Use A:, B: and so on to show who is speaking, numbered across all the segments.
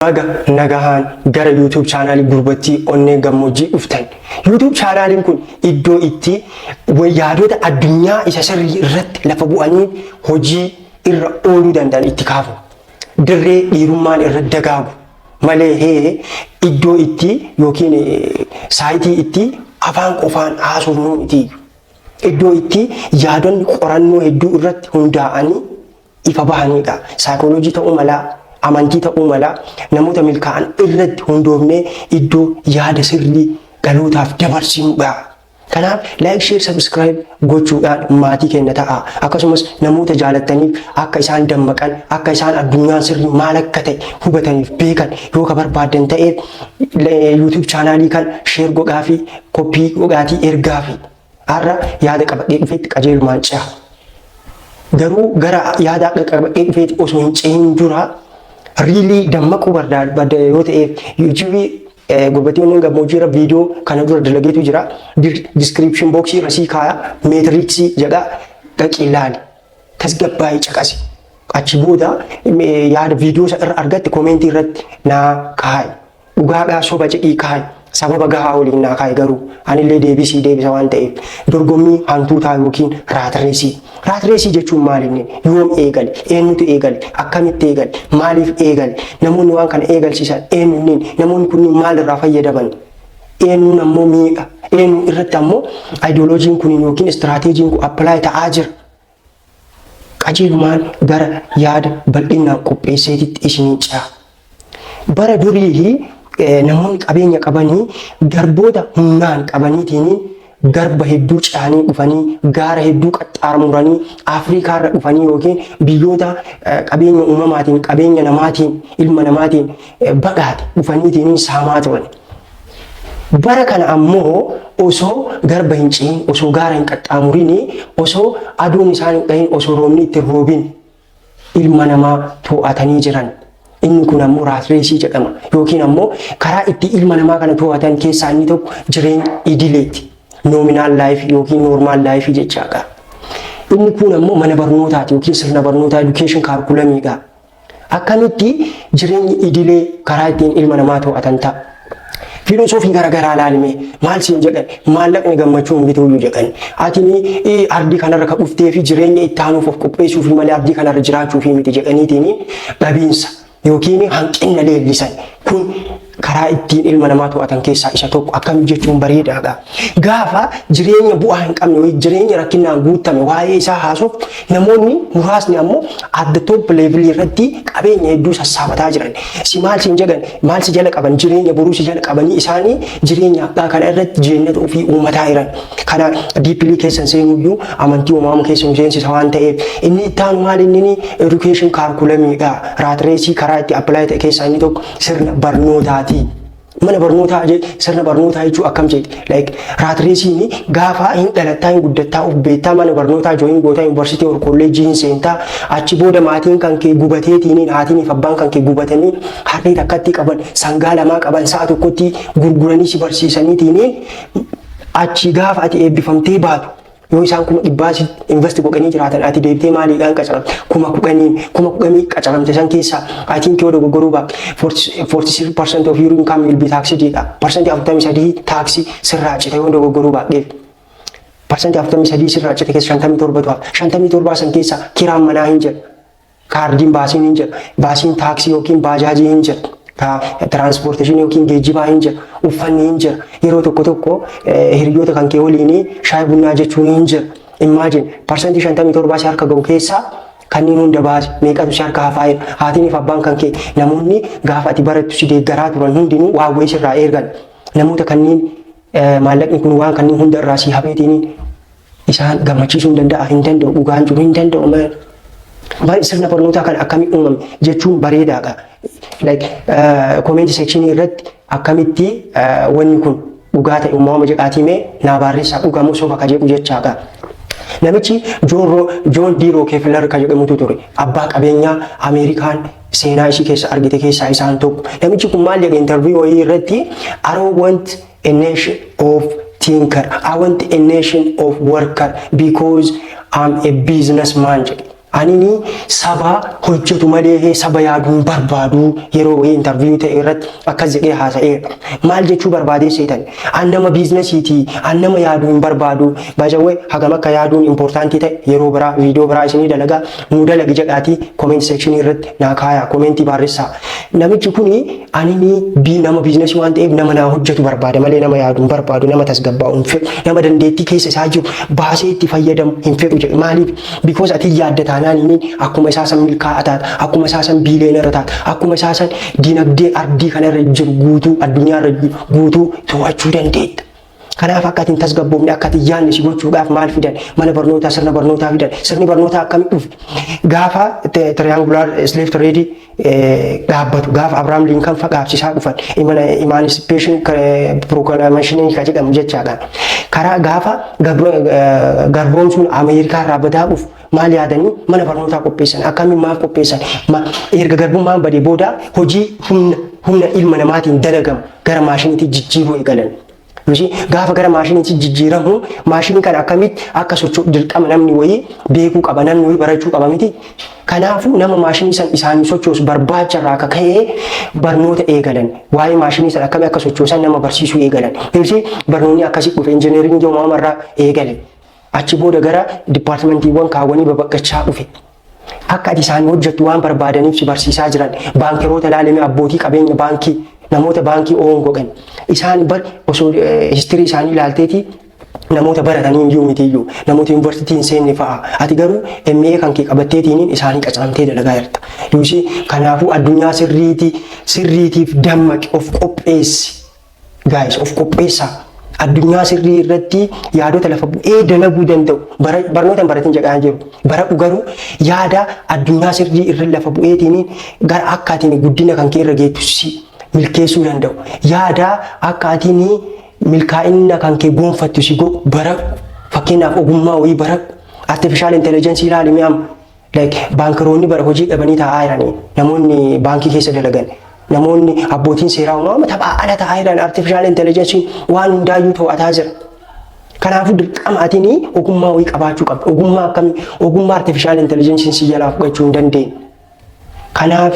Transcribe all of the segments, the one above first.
A: Baga nagahaan gara YouTube chaanaalii Gurbattii Onnee Gammoojjii dhuftan. YouTube chaanaaliin kun iddoo itti yaadota addunyaa isa sirrii irratti lafa bu'anii hojii irra ooluu danda'an itti kaafu. Dirree dhiirummaan irra dagaagu malee hee iddoo itti yookiin saayitii itti afaan qofaan haasofnuu miti. Iddoo itti yaadonni qorannoo hedduu irratti hundaa'anii ifa bahanidha. Saayikooloojii ta'uu mala, amantii ta'uu mala, namoota milkaa'an irratti hundoofnee iddoo yaada sirrii dhalootaaf dabarsinudha. Kanaaf like, share, subscribe gochuudhaan maatii keenya ta'a. Akkasumas namoota jaalattaniif akka isaan dammaqan, akka isaan addunyaan sirrii maal akka ta'e hubataniif beekan yoo ka barbaaddan ta'eef, YouTube chaanaalii kan share godhaa fi copy godhaatii ergaa fi har'a yaada qabadhee dhufetti qajeelumaan ce'a. Garuu gara yaada qabadhee dhufeetti osoo hin cehin dura, really dammaquu barbaadda yoo ta'eef, YouTube Gurbattii Onneen Gammoojjii irra viidiyoo kana dura dalageetu jira. Description box irra sii kaaya, Matrix jedha, dhaqii ilaali. Tasgabbaa'ii caqasi. Achi booda yaada viidiyoo isa irra argatte comment irratti naa kaayi. Dhugaadhaa soba jedhii kaayi. Sababa gahaa waliin naa kaayi, garuu anillee deebisii deebisa waan ta'eef. Dorgommii hantuutaa yookiin rat race. Rat race jechuun maal inni? Yoom eegale? Eenyutu eegale? Akkamitti eegale? Maaliif eegale? Namoonni waan kana eegalsiisan eenyu inni? Namoonni kunniin maal irraa fayyadaman? Eenyuun ammoo miidha? Eenyu irratti ammoo ayidooloojiin kun yookiin istiraateejiin kun apply ta'aa jira? Qajeelumaan gara yaada bal'inaan qopheesseetitti isinii ce'a. Bara durii namoonni qabeenya qabanii garboota humnaan qabaniitiin garba hedduu ce'anii dhufanii, gaara hedduu qaxxaamuranii, Afrikaarra dhufanii yookiin biyyoota qabeenya uumamaatiin, qabeenya namaatiin, ilma namaatiin badhaate dhufaniitiin saamaa turan. Bara kana ammoo osoo garba hin ce'in, osoo gaara hin qaxxaamurin, osoo aduun isaan hin dhahin, osoo roobni itti hin roobin ilma namaa to'atanii jiran. Inni kun ammoo rat race jedhama. Yookiin ammoo karaa itti ilma namaa kana to'atan keessaa inni tokko jireenya idileeti. Nominal life yookiin normal life jechaadha. Inni kun ammoo mana barnootaati yookiin sirna barnootaa, education curriculumiidha. Akkamitti jireenyi idilee karaa ittiin ilma namaa to'atan ta'a? Filosoofii garaagaraa ilaalime, maal siin jedhan? Maallaqni gammachuu hin bituuyyuu jedhan. Ati ardii kanarra ka dhuftee fi jireenya itti aanuuf of qopheessuuf malee ardii kanarra jiraachuuf miti jedhaniitiin dhabiinsa yookiin hanqina leellisan. Kun karaa ittiin ilma namaa to'atan keessaa isa tokko. Akkam jechuun bareedaadha. Gaafa jireenya bu'aa hin qabne, jireenya rakkinaan guutame waa'ee isaa haasuuf, namoonni muraasni ammoo at the top level irratti qabeenya hedduu sassaabataa jiran. Si maal siin jedhan? Maal si jala qaban? Jireenya boruu si jala qabanii isaanii jireenya abbaa kana irratti jireenya ofii uummataa jiran. Kana deeply keessan seenuyyuu amantii uumamu keessa seensisa waan ta'eef. Inni itti aanu maal inni? Education curriculumiidha. Rat race karaa itti apply ta'e keessaa inni tokko sirna barnootaati. Mana barnootaa, sirna barnootaa jechuun akkam jedhi? Like, rat raceiin gaafa hin dhalattaa, hin guddattaa, of beektaa, mana barnootaa join gootaa, yuunivarsiitii or kolleejjii hin seentaa. Achi booda maatiin kan kee gubateetiin, haatiin fi abbaan kan kee gubatanii, harree takkatti qaban, sangaa lamaa qaban, sa'a tokkotti gurguranii si barsiisaniitiin, achi gaafa ati eebbifamtee baatu, yoo isaan 100,000 invest godhanii jiraatan, ati deebitee maaliidhaan qacaramte? 10,000n. 10,000 qacaramte san keessaa, I think, yoo dogoggoruu baate, 43% of your income will be taxed dha. 43% taaksii sirraa cite yoo dogoggoruu baadheef. 43% sirraa cite keessa 57tu hafa. 57 san keessa kiraan manaa hin jira. Kaardiin baasiin hin jira. Baasiin taaksii yookiin baajaajii hin jira. Transportation yookiin geejjibaa hin jira. Uffanni hin jira. Yeroo tokko tokko hiriyoota kan kee waliin shaayii bunnaa jechuun hin jira. Imagine, 57% si harka gahu keessaa kanneen hunda baase, meeqatu si harka hafaa jira? Haatiin fi abbaan kan kee, namoonni gaafa ati barattu si deeggaraa turan hundinuu waa wayii sirraa eegan. Namoota kanneen maallaqni kun waan kanneen hunda irraa si hafeetiin isaan gammachiisuu hin danda'a? Hin danda'u. Dhugaan jiru hin danda'u. Bari sirna barnootaa kana akkamii uumame jechuun bareedaadha. Like, comment section irratti akkamitti wanni kun dhugaa ta'e uumama jedhaatii mee naa barreessaa, dhugamoo soba ka jedhu jechaadha. Namichi John D. Rockefeller ka jedhamutu ture. Abbaa qabeenyaa Ameerikaan seenaa ishii keessa argite keessaa isaan tokko. Namichi kun maal jedhe interview wayii irratti? "I don't want a nation of thinker. I want a nation of worker because I'm a businessman," jedhe. Anini saba hojjetu malee saba yaaduu hin barbaadu, yeroo wayii interview ta'e irratti akkas jedhee haasa'eera. Maal jechuu barbaadee seetan? An nama businessiiti, an nama yaaduu hin barbaadu. Baajawwee hagam akka yaaduun important ta'e yeroo biraa viidiyoo biraa isinii dalagaa. Nu dalagi jedhaatii comment section irratti naa kaayaa, commentii barreessaa. Namichi kuni anini nama businessii waan ta'eef nama naa hojjetu barbaada malee nama yaadu hin barbaadu, nama tasgabbaa'u hin fedhu, nama dandeettii keessa isaa jiru baasee itti fayyadamu hin fedhu jedhe. Maaliif? Because ati yaadda taanaan inni akkuma isaa san milkaa'aa taata, akkuma isaa san billionaire taata, akkuma isaa san dinagdee ardii kanarra jiru guutuu, addunyaarra jiru guutuu to'achuu dandeetta. Kanaaf akka ati hin tasgabboofne, akka ati yaadne si gochuudhaaf maal fidan? Mana barnootaa, sirna barnootaa fidan. Sirni barnootaa akkamitti dhufe? Gaafa triangular slave trade dhaabbatu, gaafa Abraham Lincoln fa qaabsisaa dhufan, Emancipation Proclamation ka jedhamu jechaadha. Karaa gaafa garboomsuun Ameerikaa irraa badaa dhufu maal yaadanii mana barnootaa qopheessan? Akkamiin maaf qopheessan? Erga garbummaan badee booda hojii humna ilma namaatiin dalagamu gara maashiniitti jijjiiruu eegalan. Gaafa gara maashiniitti jijjiiramu, maashinii kana akkamitti akka socho'u dirqama namni wayii beekuu qaba, namni wayii barachuu qaba miti. Kanaafuu nama maashinii san isaanii sochoosu barbaacha irraa akka ka'ee barnoota eegalan. Waa'ee maashinii san akkamii akka sochoosan nama barsiisuu eegalan. Ibsi barnoonni akkasii dhufe, engineeringii uumama irraa eegale. Achi booda gara departmentiiwwan kaawwanii babal'achaa dhufe. Akka ati isaanii hojjettu waan barbaadaniif si barsiisaa jiran. Baankiroota ilaalame, abbootii qabeenya baankii, namoota baankii oon godhan. Isaan bar osoo history isaanii ilaalteeti namoota baratanii iyyuu miti iyyuu, namoota yuunivarsiitii hin seenne fa'a. Ati garuu MA kan kee qabatteetiin isaanii qacaramtee dalagaa jirta. Yuusi kanaafuu addunyaa sirriitii sirriitiif dammaqi, of qopheessi. Guys, of qopheessaa. Addunyaa sirrii irratti yaadota lafa bu'ee dalaguu danda'u, barnoota hin baratin jedhaa jiru. Baradhu, garuu yaada addunyaa sirrii irra lafa bu'eetiin gara akka atiin guddina kan kee irra geettu si milkeessuu danda'u. Yaada akka atiin milkaa'ina kan kee gonfattu si godhu baradhu. Fakkeenyaaf ogummaa wayii baradhu. Artificial intelligence ilaali mi'am. Like baankaroonni bara hojii dhabanii taa'aa jiranii, namoonni baankii keessa dalagan, namoonni abbootiin seeraa uumama taphaa ala taa'aa jiran, artificial intelligence waan hundaayyuu to'ataa jira. Kanaafuu dirqama atiin ogummaa wayii qabaachuu qabda. Ogummaa akkamii? Ogummaa artificial intelligence si jalaa fudhachuu hin dandeenye. Kanaaf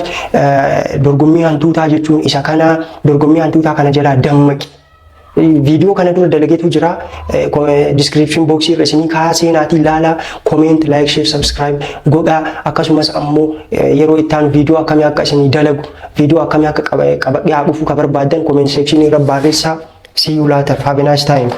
A: dorgommii hantuutaa jechuun isa kana. Dorgommii hantuutaa kana jalaa dammaqi. Viidiyoo kana dura dalageetu jira. Description box irra isinii kaa'aa, seenaatii ilaalaa, comment, like, share, subscribe godhaa. Akkasumas ammoo yeroo itti aanu viidiyoo akkamii akka isinii dalagu, viidiyoo akkamii akka qabadhee haa dhufu ka barbaaddan comment section irra barreessaa. See you later. Have a nice time.